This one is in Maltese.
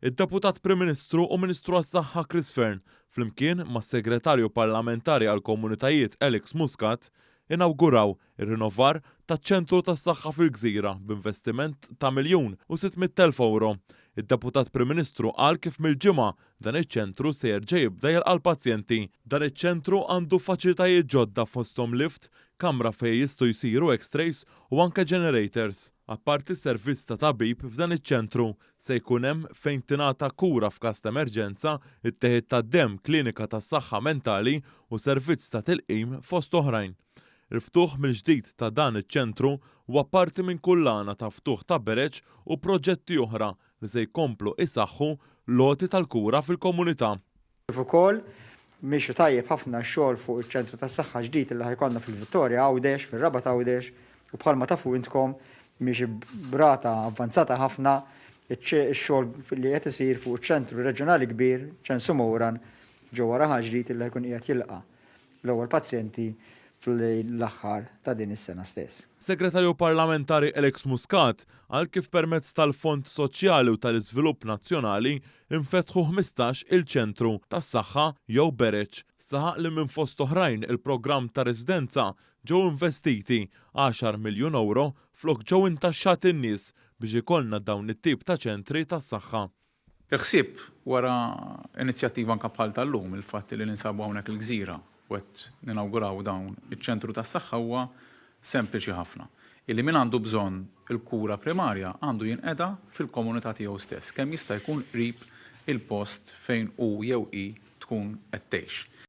Id-Deputat Prim Ministru u Ministru għas-Saħħa Chris Fearne flimkien mas-Segretarju Parlamentari għall-Komunitajiet Alex Muscat inawguraw ir-rinnovar taċ-Ċentru tas-Saħħa fil-Gżira b'investiment ta' 1,600,000 ewro. Id-Deputat Prim Ministru qal kif mill-Ġimgħa dan iċ-ċentru se jerġa' jibda jilqa' l-pazjenti. Dan iċ-ċentru għandu faċilitajiet ġodda fosthom lift, kamra fejn jistgħu jsiru x-rays u anke generators. Apparti servizz ta' tabib f'dan iċ-ċentru se jkun hemm fejn tingħata kura f'każ ta' emerġenza, it-teħid tad-demm, klinika tas-saħħa mentali u servizz ta' tilqim fost oħrajn. Il-ftuħ mill-ġdid ta' dan iċ-ċentru huwa parti minn kullana ta' ftuħ ta' bereġ u proġetti oħra li se jkomplu isaħħu l-għoti tal-kura fil-komunità. Kif ukoll miexi tajjeb ħafna x-xogħol fuq iċ-ċentru tas-saħħa ġdid li ħa jkollna fil-Vittoria Għawdex, fir-Rabat Għawdex, u bħalma tafu intkom miexi b'rata avvanzata ħafna x-xogħol li qed isir fuq iċ-ċentru reġjonali kbir, Ċensu Mouran, ġewwa Raħal Ġdid li ħa jkun qiegħed jilqa' l-ewwel pazjenti fl-aħħar ta' din is-sena stess. Segretarju Parlamentari Alex Muscat qal kif permezz tal-Fond Soċjali u tal-Iżvilupp Nazzjonali infetħu 15 il-ċentru tas-saħħa jew bereġ. Saħaq li minn fost oħrajn il-programm ta' residenza ġew investiti 10 miljun ewro flok ġew intaxxati n-nies biex ikollna dawn it-tip ta' ċentri tas-saħħa. Il-ħsieb wara inizjattiva anke bħal tal-lum, il-fatt li ninsabu hawnhekk il-Gżira u qed ninawguraw dawn iċ-ċentru tas-saħħa huwa sempliċi ħafna. Illi min għandu bżonn il-kura primarja għandu jinqeda fil-komunità tiegħu stess, kemm jista' jkun qrib il-post fejn hu jew hi tkun qed tgħix.